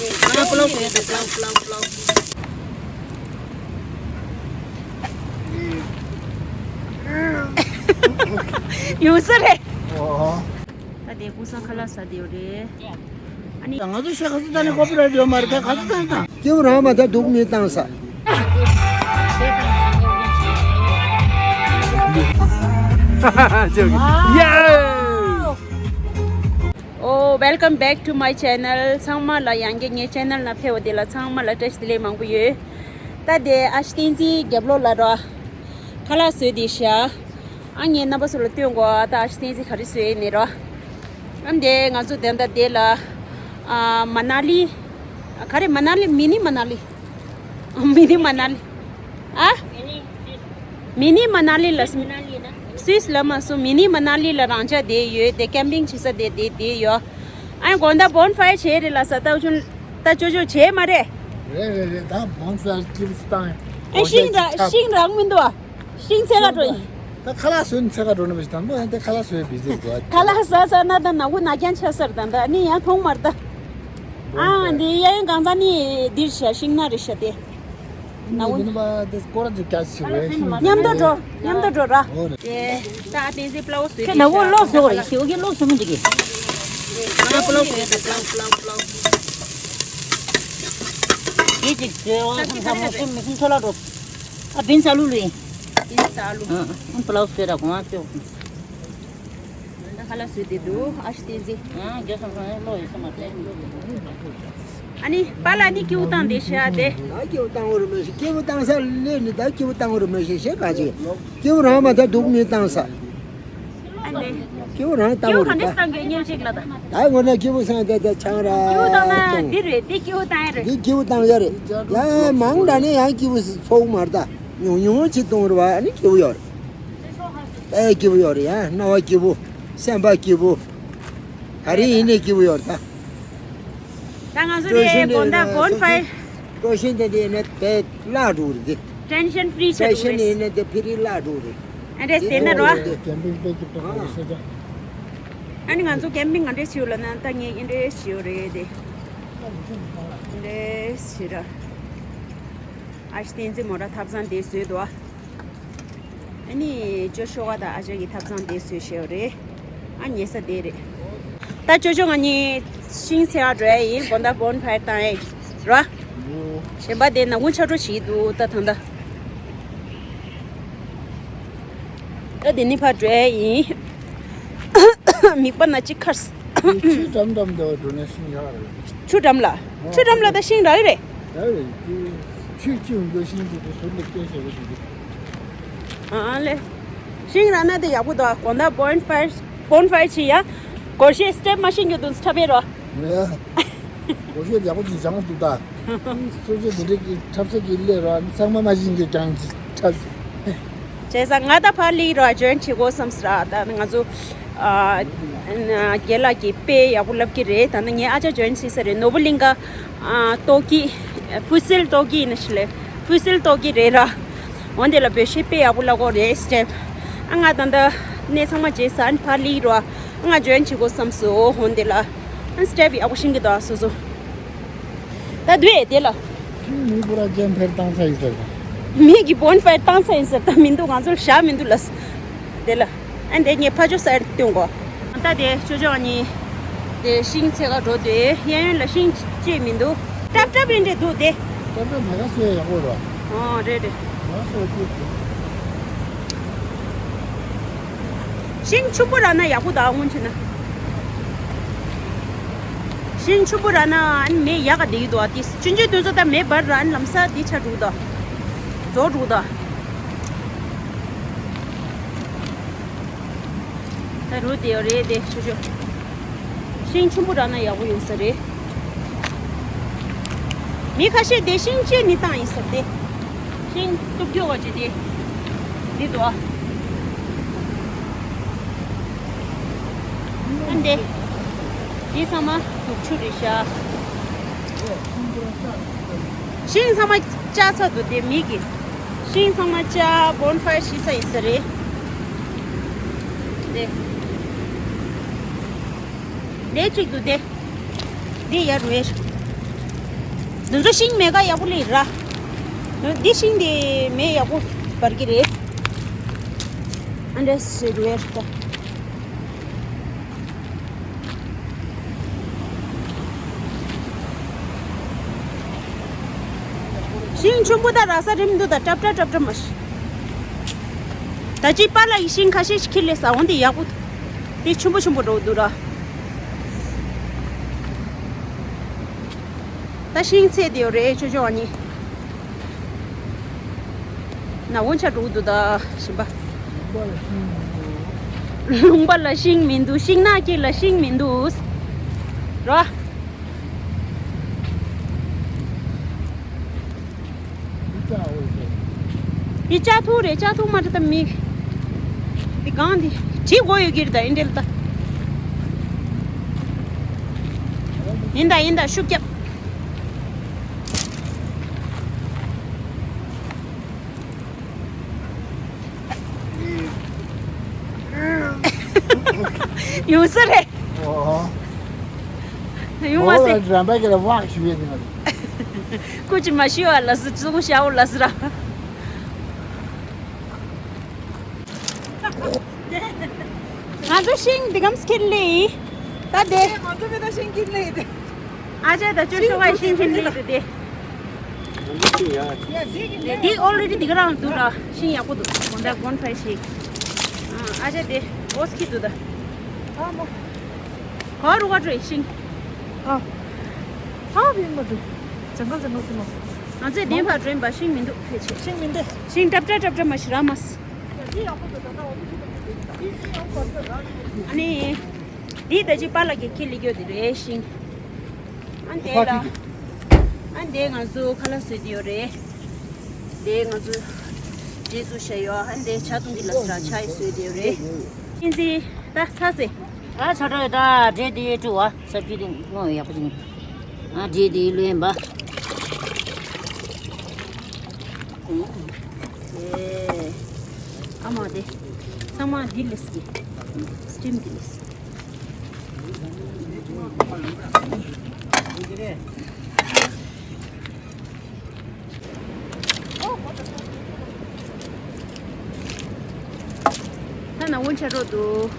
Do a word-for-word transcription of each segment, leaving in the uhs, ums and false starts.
ཡོང་ས་རེད། ད་དེ་ཀུན་བཟང་ཁ་ལག་ཟ་བསྡད་ཡོད་རེད། ང་ཚོ་ཤ་ག་ཚོད་བཏང་ནས་ཀོ་པི་ར་ཡོད་མ་རེད། ད་ག་ཚོད་བཏང་དང་། སྐྱེ་བོ་རང་མ་ད་སྡུག་མི་བཏང་ས། Oh, welcome back to my channel. ཚང་མ་ལ་ཡང་བསྐྱར་ངའི་channel་ནང་ཕེབས་པ་དེ་ལ་ཚང་མ་ལ་བཀྲ་ཤིས་བདེ་ལེགས་མང་པོ་ཡོད། ད་དེ་ཨ་ཞེ་བསྟན་འཛིན་རྒྱབ་ལོགས་ལ་རོ། ཁ་ལག་བཟོས་དེ་ཤ། ཨ་ངས་རྣམ་པ་ཚོ་ལ་སྟོན་དགོས། ཨ་ད་ཨ་ཞེ་བསྟན་འཛིན་ག་རེ་བཟོས་ནས་རོ། ཨ་འདི་ང་ཚོ་དེ་འདྲ་དེ་ལ་ཨ་མ་ན་ལི། ག་རེ་མ་ན་ལི། མི་ནི་མ་ན་ལི། མི་ནི་མ་ན་ལི། ཨ། མི་ནི་མ་ན་ལི་ལ། སུད་སི་ལ་མ་སུ་མི་ནི་མ་ན་ལི་ལ་རང་ཅག་དེ་ཡོད་དེ། ཀེམ་པིང་བྱེད་ས་དེ་དེ་དེ་ཡོད། ཨ་དགོང་དག་བོན་ཕ་ཡར་བྱེད་རེད་ལ་ས་ཏའུ་ཆུན། ད་ཅོ་ཅོ་བྱེད་མ་རེད། རེད་རེད་རེད། ད་བོན་ཕ་ཡར་ཀིབ་སི་ཏང་། ཨེ་ཤིང་ར་ཤིང་རག་མི་འདུག་ཨ། ཤིང་ཚད་ག་འགྲོ་ཡིན། ད་ཁ་ལག་བཟོས་ནས་ཚད་ག་འགྲོ་ན་མི་ཤེས། དང་པོ་ཡང་དེ་ཁ་ལག་བཟོས་བི་ཟེ་འགྲོ། ཁ་ལག་ཟ་ཟ་ན་ད་ནག་པོ་ནག་རྐྱང་ཆགས་ས་རེད། ད་ནི་ཡང་མཐོང་མ་རེད་ད། ཨ་འདི་གཡས་གཡོན་གང་ས་ནི་འདིར་ཤ་ཤིང་ནགས་རེད་ཤ་དེ། ནག་པོ་ནི་ནི་པ་དེ་སྐོར་ར་ཅིག་རྒྱ་ཆེ་བས་ཤིང་ནགས། མཉམ་དུ་འགྲོ་མཉམ་དུ་འགྲོ་ར། འོ་རེད། དེ་ད་ཨ་བསྟན་འཛིན་པླའོ་བཟོས། ཁྱེད་ནག་པོ་ལོག་བཟོ་བ་རེད། ཤི་འུ་གི་ལོག་བཟོ་མི་འདུག་གི། ཨ་པླའོ་བཟོས་ད་པླའོ་པླའོ་པླའོ། དེ་ཅིག་བཟོས་འོང་བསམ་བསམ་མོ་སེམས་མི་སེམས་འཚོ་ལ་འགྲོ། ཨ་བིན་ས་ལུ་ལུ་ཡིན། བིན་ས་ལུ། ཨ་ཨ་པླའོ་བཟོས་ར་གོང་ཨ་ཅོ། ད་ཁ་ལག་བཟོས་ཏེ་འདུག་ཨ་ཞེ་བསྟན་འཛིན། ཨ་རྒྱ་སོང་སོང་ལོ་ཡོད་ས་མ་རེད། ཨ་ནི་པཱ་ལགས་ནི་སྐྱིད་པོ་བཏང་བསྡད་ཤག་དེ། ད་སྐྱིད་པོ་བཏང་བ་རེད་མ་གཞི། སྐྱིད་པོ་བཏང་ས་སླེབས་ནས་ད་སྐྱིད་པོ་བཏང་བ་རེད་མ་གཞི། ཞེ་ག་ཅིག་སྐྱིད་པོ་རང་མ་ད་སྡུག་མི་བཏང་ས། ཨ་ནི། སྐྱིད་པོ་རང་བཏང་བ་རེད་ད། སྐྱིད་པོ་ག་འདྲས་བཏང་གི་སྙན་ཅིག་ལ་ད། ད་འོ་ན་སྐྱིད་པོ་སང་ད་ད་ཆང་ར་སྐྱིད་པོ་བཏང་ན་བཏང་། འདི་རེད། འདི་སྐྱིད་པོ་བཏང་ཡ་རེད། འདི་སྐྱིད་པོ་བཏང་ཡ་རེད། ཡ་མང་དྲགས་ནས་ཡང་སྐྱིད་པོ་ཚོར་གི་མ་རེད་ད། ཉུང་ཉུང་ཅིག་གཏོང་རེད་བ། ཨ་ནི་སྐྱིད་པོ་ཡོད་རེད། ཨེ་སྐྱིད་པོ་ཡོད་རེད་ཡ། སྣང་བ་སྐྱིད་པོ། སེམས་པ་སྐྱིད་པོ། ག་རེ་ཡིན་ནའི་སྐྱིད་པོ་ཡོད་རེད་ད། ད་ང་ཚོ་དེ་དགོང་དག་བོན་ཕ་ཡར། སྤྲོ་ཤིང་དེ་དེ་ནས་དེ་བརླག་འགྲོ་རེད་དེ། ཊེན་ཤན་ཕི་རི་ཆགས་འགྲོ་རེད། ཊེན་ཤན་ཡིན་ན་དེ་ཕི་རི་བརླག་འགྲོ་རེད། ཨ་འདྲས་དེ་ན་རོ། དེ་ཀེམ་པིང་དཔེ་སྐྱིད་པོ་ཨ། ཨ་ནི་ང་ཚོ་ཀེམ་པིང་ག་འདྲས་བྱེད་ལབ་ན་ད་ངས་ཨེ་འདྲས་བྱེད་རེད་དེ། ཨེ་འདྲས་བྱེད་ར། ཨ་ཞེ་བསྟན་འཛིན་མོ་ར་ཐབ་ཚང་དེ་བཟོས་འདུག་ཨ། ཨ་ནི་ཅོ་ཤོ་ག་དང་ཨ་ཅག་གི་ཐབ་ཚང་དེ་བཟོས་བཞག་རེད། ཨ་ཉལ་ས་དེ་རེད། ད་ཅོ་ཅོ་ང་གཉིས་ཤིང་ཚད་ག་འགྲོ་ཡ་ཡིན། དགོང་དག་བོན་ཕ་ཡར་བཏང་ཡ་ཡིན་ར། གཞན་པ་དེ་ནག་ཁུང་ཆགས་འགྲོ་བྱེད་ཀྱི་འདུག་ད་ད་ད། ད་དེ་ནི་ཕར་འགྲོ་ཡ་ཡིན། མིག་པ་ན་ཅིག་ཁར། ཆུ་འགྲམ་འགྲམ་དུ་འགྲོ་ན་ཤིང་ཡག་རེད། ཆུ་འགྲམ་ལ། ཆུ་འགྲམ་ལ་ད་ཤིང་རག་གི་རེད། རག་རེད། ཆུ་ཆུ་འགྲོ་ཤིང་དེ་དེ་ཟུར་ལ་སྐྱེ་བཞག་གི་འདུག་ཨ་ལེ། ཤིང་རག་ན་དེ་ཡག་པོ་འདུག་དགོང་དག་བོན་ཕ་ཡར་བོན་ཕ་ཡར་བྱེད་ཡ། སྒོར་གཞས་སི་ཊེབ་མ་ཤེས་རྒྱུ་འདུག་འཁྲབ་པས་རོ། སྒོར་གཞས་ཡག་པོ་ཅིག་སྦྱང་འདུག་ད། སོ་སོ་དེ་འདྲའི་གི་འཁྲབ་ས་གི་སླེབས་རོ། ཚང་མ་མ་ཤེས་གི་ཀྱང་ཅིག་འཁྲབ། བྱས་ཙང་ང་ད་ཕར་སླེབས་རོ། ཇོ་ཡིན་བྱེད་དགོས་བསམ་སོང་ར། ད་ང་ཚོ་ཨ་རྒན་ལགས་ཀྱིས་དཔེ་ཡག་པོ་ལབ་ཀྱི་རེད། ད་ནི་ངའི་ཨ་ཅག་ཇོ་ཡིན་བྱེད་ས་རེད། ནོར་བུ་གླིང་ག་ཨ་ཏོག་གི་ཕུ་སིལ་ཏོག་གི་ཡིན་ན་ཤི་ལེ། ཕུ་སིལ་ཏོག་གི་རེད་ར། འོན་ཏེ་ལ་བོད་གཞས་དཔེ་ཡག་པོ་ལབ་གོ་རེད་སི་ཊེབ། ཨ་ང་ད་ད་གནས་ཚང་མ་བརྗེད་ས། ཨ་ནི་ཕར་སླེབས་རོ། ཨ་ང་ཇོ་ཡིན་བྱེད་དགོས་བསམ་སོང་། འོན་ཏེ་ལ་ཨ་སི་ཊེབ་ཡག་པོ་ཤེས་ཀྱི་འདུག་སོ་སོ། ད་དུས་དེ་ལ། ཤིང་མི་པུ་ར་ཅན་ཕེར་བཏང་ཚ་ཡིན་ཟེར་ད། མི་གི་བོན་ཕ་ཡར་བཏང་ས་ཡིན་ཟེར་ད་མི་འདུག་ང་ཚོར་བཞག་མི་འདུག་ལ། དེ་ལ། ཨ་འདི་ངས་ཕ་ཇོ་སར་སྟོན་གོ། ད་དེ་ཅོ་ཅོ་ཨ་ནི། དེ་ཤིང་ཚད་ག་འགྲོ་དེ་གཡས་གཡོན་ལ་ཤིང་ཅེས་མི་འདུག་ཀྲབ་ཀྲབ་ཡིན་འདྲ་འདུག་དེ། ཀྲབ་ཀྲབ་མེ་ག་སོས་ཡག་པོ་ར། ཨོ་རེད་རེད། མ་སོས་ཅིག་ཤིང་ཆུང་པོ་རག་ན་ཡག་པོ་འདུག་སྔོན་ཆད་ན། ཤིང་ཆུང་པོ་རག་ན་ཨ་ནི་མེ་ཡག་ག་བསྡད་ཀྱི་འདུག་ཨ་དེ་ཆུང་ཆུང་དེ་ཚོ་ད་མེ་འབར་ར། ཨ་ནི་ལམ་སང་དེ་ཆགས་འགྲོ་གི་འདུག་རྫོགས་འགྲོ་གི་འདུག་ད་རུ་དེ་ཡོད་རེད་དེ་ཆུ་ཆུ། ཤིང་ཆུང་པོ་རག་ན་ཡག་པོ་ཡོང་ས་རེད། མི་ཁ་ཤས་དེ་ཤིང་བཅད་ནི་བཏང་ཡིན་ཟེར་ཏེ། ཤིང་གཏུབ་རྒྱུ་བ་ཅི་དེ། འདི་འདུག་ཨ། ཨ་འདི། འདི་ཚང་མ་དུག་ཆུ་རེད་ཤག་ཤིང་ཚང་མ་བཅག་ཚར་འདུག་དེ་མི་གི། ཤིང་ཚང་མ་བཅག་བོན་ཕ་ཡར་ཞིག་ས་ཡིན་ས་རེད། དེ། དེ་གཅིག་འདུག་དེ། འདི་ཡར་རུ་ཡར། འདི་ཚོ་ཤིང་མེད་ཀ་ཡག་པོ་ལེགས་ར། འདི་ཤིང་དེ་མེ་ཡག་པོ་འབར་གི་རེད། ཨ་འདྲ་ཟེར་རེད་ད། ཤིང་ཆེན་པོ་ད་རག་ས་རེད་མི་འདུག་ད་ཀྲབ་ཀྲབ་ཀྲབ་ཀྲབ་མ་ཤི། ད་ཅི་པཱ་ལགས་ཀྱིས་ཤིང་ཁ་ཤས་ཤིག་ཁྱེར་སླེབས་ས། འོ་འདི་ཡག་པོ་འདུག་དེ་ཆེན་པོ་ཆེན་པོ་འདྲ་པོ་འདུག་ར། ད་ཤིང་ཚད་དེ་ཡོད་རེད་ཅོ་ཅོ་ཨ་ནི། ན་འོ་ཆ་འགྲོ་གི་འདུག་ད་ཞིམ་པ། ལུང་པ་ལ་ཤིང་མི་འདུག་ཤིང་ནགས་ཀྱི་ལ་ཤིང་མི་འདུག་ར། འདི་ལྕགས་ཐུག་རེད། ལྕགས་ཐུག་མ་རེད་ད་མི། འདི་གང་འདི་བྲིས་དགོས་ཡོད་ཀྱི་རེད་ད་ཨིན་འདྲེ་ལ་ད། ཡིན་ད་ཡིན་ད་ཤུགས་རྒྱབ། ཡོང་ས་རེད། ཨོ། ཡོང་མ་ཟེར། ཨོ་རམ་པ་གི་ལ་ཝག་ཞུ་ཡས་དེ་ང་། ཀུ་ཅི་མ་ཤི་བ་ལ་སི་ཙུང་ཤ་འོ་ལ་སི་ར། ང་ཚོ་ཤིང་འདི་གམ་སྐྱེར་ལེ་ཡིན། ད་དེ། ང་ཚོ་མེ་ད་ཤིང་སྐྱེར་ལེ་ཡིན་དེ། ཨ་ཅེ་ད་ཅོ་ཤོ་བའི་ཤིང་སྐྱེར་ལེ་ཡིན་དེ། འདི་ཨོ་ལེ་ཌི་འདི་ག་རང་འདུག་ར། ཤིང་ཡག་པོ་འདུག་གོང་ད་གོན་ཕའི་ཤིང་། ཨ་ཅེ་དེ་ཨོ་སྐྱེར་འདུག་ད། ཨ་མོ། ག་རུ་ག་འགྲོ་ཡི་ཤིང་། ཨ། ཧ་བི་མ་འདུག་ཇང་གལ་ཇང་གལ་དུ་མ། ང་ཚོས་བདེན་པ་འགྲོ་ཡིན་པ་ཤིང་མི་འདུག་ཕལ་ཆེར། ཤིང་མི་འདུག་ཤིང་ཏྲབ་ཏྲ་ཏྲབ་ཏྲ་མ་ཤི་ར་མ་སི། ཨ་ནི། འདི་ད་ཅི་པཱ་ལགས་ཀྱིས་ཁྱེར་ལེ་གྱོ་དེ་རེད་ཤིང་། ཨ་འདས་ལ། ཨ་འདས་ང་ཚོ་ཁ་ལག་བཟོས་དེ་ཡོད་རེད། འདས་ང་ཚོ་འབྲས་བཙུགས་བྱས་ཡོད། ཨ་འདས་ཇ་འཐུང་གི་ལ་སི་ར་ཇ་ཡི་བཟོས་དེ་ཡོད་རེད། ཨིན་ཟི་ད་ཚ་ཟེ། ཨ་ཆ་ཏྲ་ཡོད་ད་འབྲས་དེ་ཡོད་ཀྲུ་བ་སབ་ཅི་དེ་ངོ་ཡག་པོ་ཅིག་ཨ་འབྲས་དེ་ལོས་ཡིན་པ། ཨ་མ་དེ་ཚང་མ་འདི་ལས་ཀྱི་སི་ཊིམ་འདི་ལས། ད་ནང་ངོ་ཆ་རོགས་འདུག་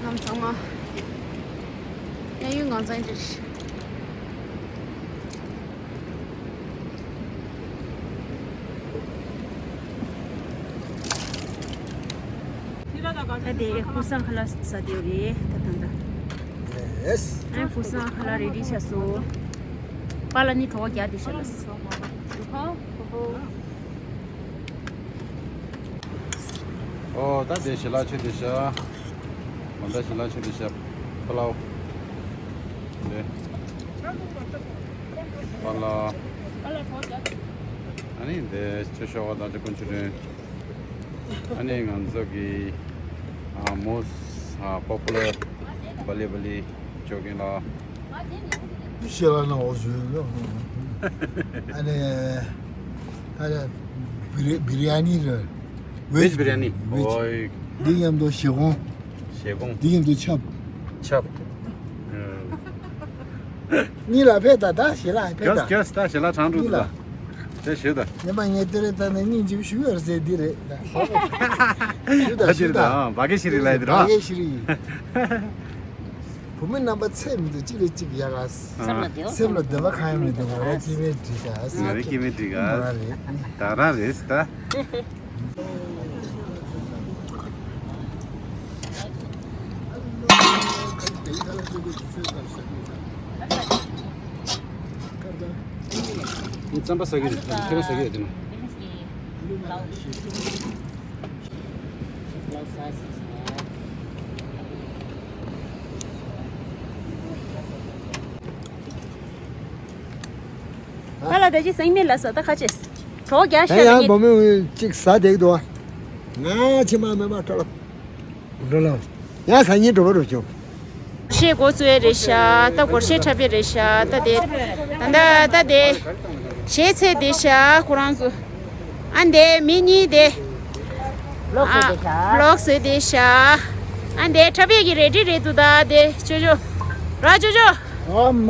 ནམ་ཚང་མ་གཡས་གཡོན་གང་ཚང་འདིར། ད་དེ་ཀུ་སང་ཁ་ལག་ཟ་དེ་རེད་ད་ད་ད། ཡེས། ཨ་ཀུ་སང་ཁ་ལག་རེ་ཌི་ཆགས་སོང་། པཱ་ལགས་ནི་གྲོགས་རྒྱག་དེ་ཤ་ལགས། ཨོ་ད་དེ་ཞལ་ལག་ཆུ་དེ་ཤ། མ་ད་ཞལ་ལག་ཆུ་དེ་ཤ། པ་ལའོ། དེ། པ་ལ། ཨ་ནི་དེ་ཆུ་ཤོག་པ་དང་ཆུ་ཀུན་ཆུ་རེད། ཨ་ནི་ང་ཚོ་གི་ཨ་མོ་ས་པོ་པུ་ལར་བ་ལི་བ་ལི་ཅོ་གིན་ལ། ཤེས་ལ་ན་འོ་ཟུར་ཡོད། ཨ་ནི་ད་ལ་བི་རི་བི་རི་ཡ་ནི་རེད། ཝེཇ་བི་རི་ཡ་ནི། ཝེཇ། འོ་ཡི། འདི་མཉམ་དུ་ཞེ་གོང་། ཞེ་གོང་། འདི་མཉམ་དུ་ཆབ། ཆབ། ཨ། གཉིས་ལ་ཕེབས་ད་ད་ཞེ་ལ་ཕེབས་ད། གྱོས་གྱོས་ད་ཞེ་ལ་གྲང་འགྲོ་འདུག་ད། དེ་ཞུ་ད། ཉི་མ་ངས་དེ་རེད་ད་ནི་སྙིང་རྗེ་ཞུ་ཡོད་ཟེར་འདི་རེད་ད། ཞུ་ད་ཞུ་ད། ཨ་བ་གེ་ཤི་རི་ལ་ཡི་དེ་ར། བ་གེ་ཤི་རི་ཡིན། བུ་མོ་རྣམ་པ་ཚད་མི་འདུག་གཅིག་ལས་གཅིག་ཡག་ག་སེམས་ལ་བདེ་བ། སེམས་ལ་བདེ་བ་གང་ཡང་མི་འདུག་ང་རང་སྐྱེ་དམན་འགྲིག་ག་ང་རང་སྐྱེ་དམན་འགྲིག་ག་ད་རང་རེད་ད། རྩམ་པ་ཟ་གི་རེད། ཁྱེད་རང་ཟ་གི་རེད་དེ་ན། ད་ལ་ད་ཅི་སེང་མེད་ལ་ས་ད་ཁ་ཆེས། གྲོགས་རྒྱག་ཤ་ད་ཡང་ལ་བུ་མོ་གཅིག་ཟ་བསྡད་འདུག་ང་ཕྱི་མ་མེད་མ་ཁྲ་ལ། འགྲོ་ལ། ཡང་ས་ཉིན་འགྲོ་བ་རུ་བྱུང་། སྒོར་གཞས་འགོ་བཙུགས་ཡས་རེད་ཤག་ད་སྒོར་གཞས་འཁྲབ་ཡས་རེད་ཤག་ད་དེ། ད་ད་ད་དེ། གཞས་ཚེ་དེ་ཤག་ཁོ་རང་ཚོ། ཨ་འདས་མི་གཉིས་དེ། ཨ་བློག་བཟོས་དེ་ཤག་ཨ་འདས་འཁྲབ་ཡས་ཀྱི་རེ་ཌི་རེད་འདུག་ད་དེ་ཅོ་ཅོ། ར་ཅོ་ཅོ། ཨ་མ།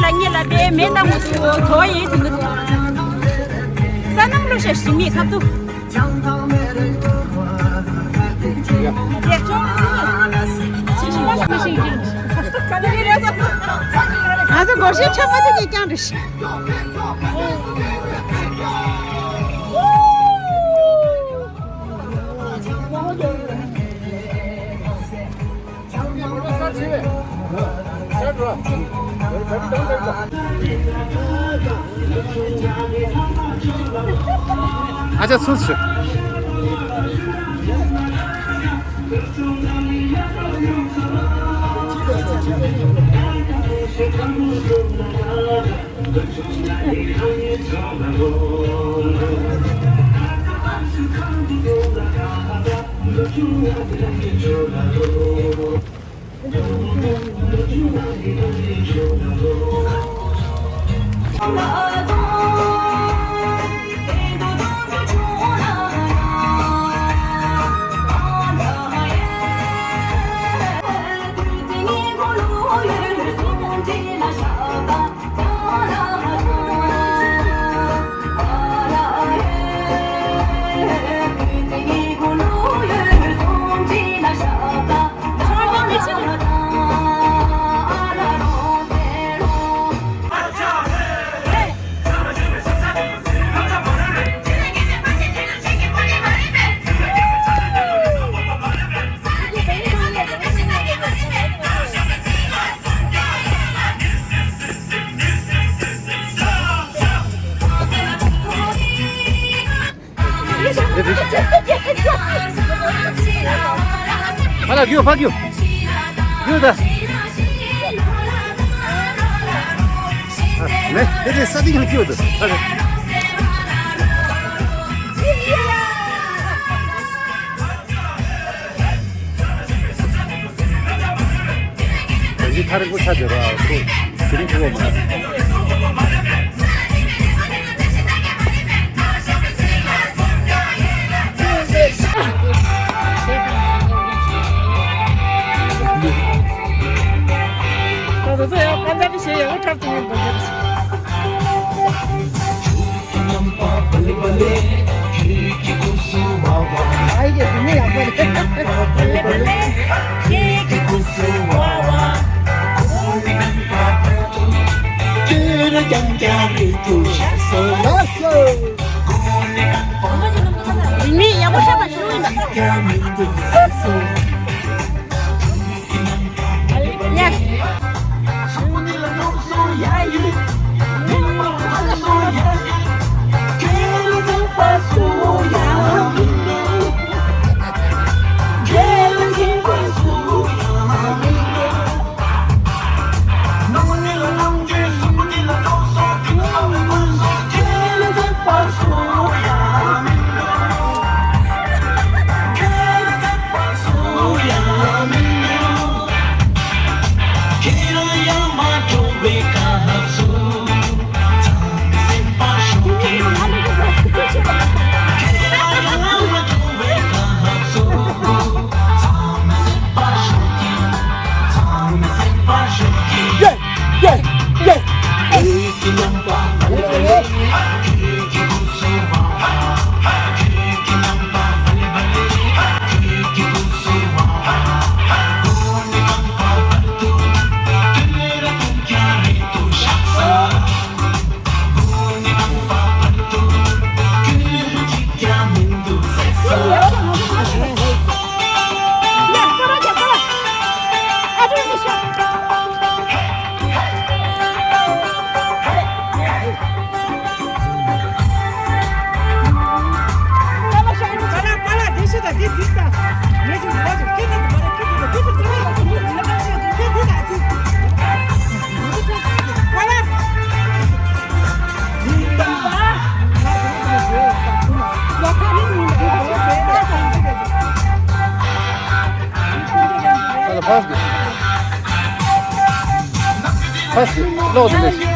ལ་ཉེ་ལ་བའི་མེ་ཏང་མོ་ཚོ་ཐོ་ཡིན་དུ། ས་ནང་ལོ་ཤ་ཞི་མི་ཁབ་ཏུ། ང་ཚོ་སྒོར་གཞས་འཁྲབ་མ་ཐུབ་ཀྱི་རྐྱང་རེད། ཨ་ཅག་ཚུར་ཞོག་ཕ་ལ་རྒྱུ་ཕ་རྒྱུ། རྒྱུ་ད། ལེ་དེ་དེ་ས་ཏི་ཡང་རྒྱུ་ད། ཕ་ལ། ད་འདི་ཐ་རེ་ཀོ་ཆ་དེ་ར་ཁོ་དེ་རིང་ཁོ་མ། མིག་ཡག་པོ་ཤར་མ་བྱུང་། ཕ་གི། ཕ་གི། ལོག་འདུག་ལས།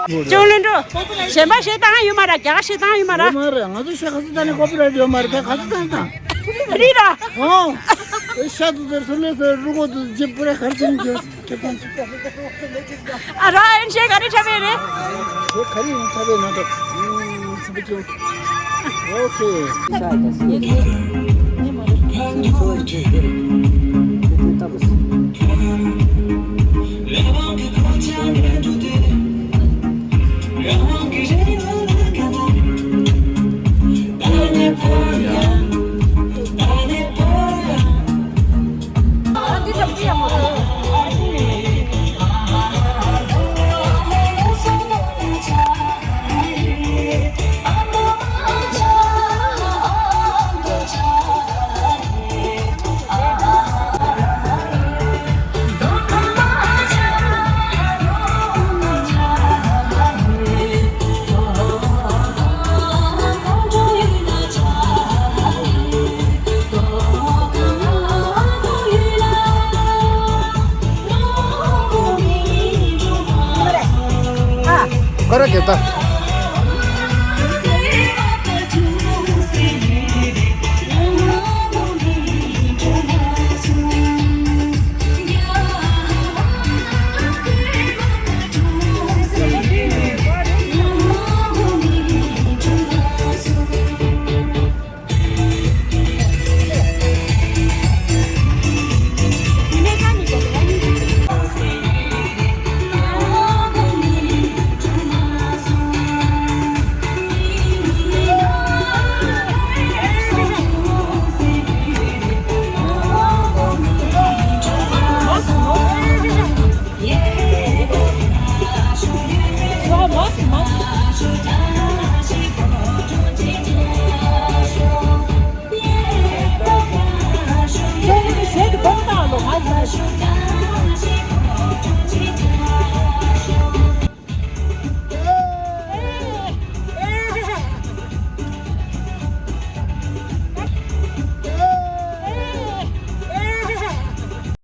ཅུང་ལོན་འགྲོ། གཞན་པ་ཞེ་དྲག་ཡོད་མ་རེད། རྒྱ་གར་ཞེ་དྲག་ཡོད་མ་རེད། ཡོད་མ་རེད། ང་ཚོ་ཤ་ཁ་སི་ད་ནི་ཀོ་པི་རའེ་ཊི་ཡོད་མ་རེད། ད་ཁ་སི་ད་ནི་དང་། རི་ར། ཨོ། ཤ་དུ་དེར་སོ་ལེ་སོ་རུ་གོ་དུ་ཇི་པུ་ར་ཁར་ཅིན་གྱི་ཁེ་ཏང་ཅི། ཨ་ར་ཨན་ཤེ་ག་རེ་ཆ་བེ་རེ། ཁོ་ག་རེ་ཡིན་ཆ་བེ་ན་ད། ཨུམ། སི་པི་ཅོ། ཨོ་ཁེ། ཀ་ར་གེ་ད།